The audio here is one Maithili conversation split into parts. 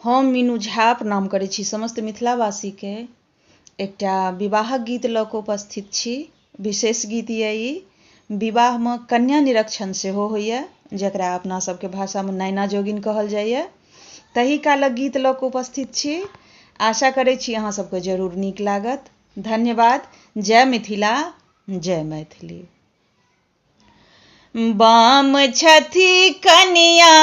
हम मीनू झा प्रणाम करै छी समस्त मिथिलावासीके। एकटा विवाहक गीत लऽ कऽ उपस्थित छी। विशेष गीत यऽ ई। विवाहमे कन्या निरीक्षण सेहो होइए, जकरा अपना सबके भाषामे नैना जोगिन कहल जाइए। तही कालक गीत लऽ कऽ उपस्थित छी। आशा करै छी अहाँ सबके जरूर नीक लागत। धन्यवाद। जय मिथिला, जय मैथिली। बाम छथि कनिया,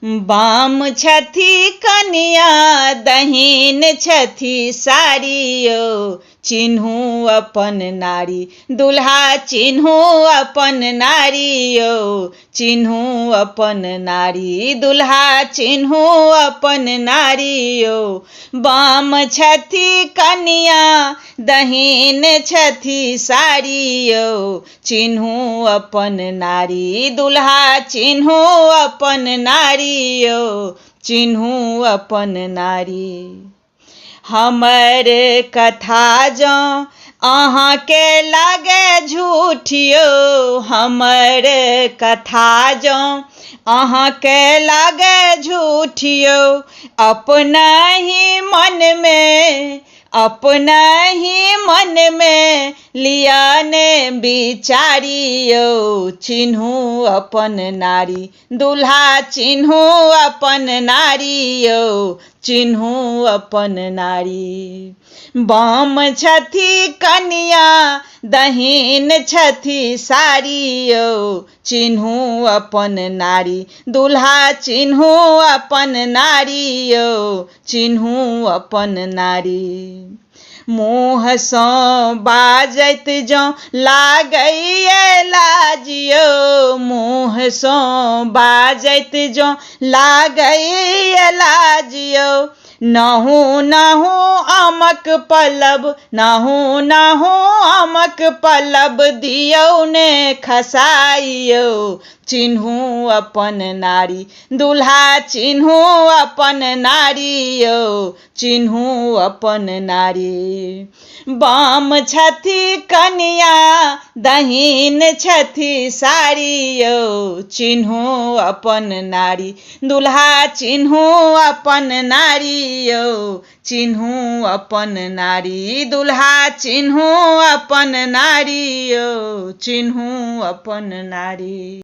बाम छथि कनिया, दहिन छथि सारी यौ, चिन्हू अपन नारी, दुल्हा चिन्हू अपन नारी यौ, चिन्हू अपन नारी, दुल्हा चिन्हू अपन नारी यौ। बाम छथि कनिया, दहिन छथि सारी यौ, चिन्हू अपन नारी, दुल्हा चिन्हू अपन नारी यौ, चिन्हू अपन नारी। हमर कथा जँ अहाँके लागे झूठ यौ, हमर कथा जँ अहाँके लागे झूठ यौ, अपना ही मनमे, अपना ही मनमे लिअ ने बिचारी यौ, चिन्हू अपन नारी, दुल्हा चिन्हू अपन नारी यौ, चिन्हू अपन नारी। बाम छथि कनिया, दहिन छथि सारी यौ, चिन्हू अपन नारी, दुल्हा चिन्हू अपन नारी यौ, चिन्हू अपन नारी। मुँहसँ बाजैत जँ लागैए लाज यौ, मुँहसँ बाजैत जँ लागैए लाज यौ, नहु नहु आमक पलब, नहु नहु आमक पलब दियौ ने खसाइयौ, चिन्हू अपन नारी, दुल्हा चिन्हू अपन नारी यौ, चिन्हू अपन नारी। बाम छथि कनिया, दहिन छथि सारी यौ, चिन्हू अपन नारी, दुल्हा चिन्हू अपन नारी यौ, चिन्हू अपन नारी, दुल्हा चिन्हू अपन नारी यौ, चिन्हू अपन नारी।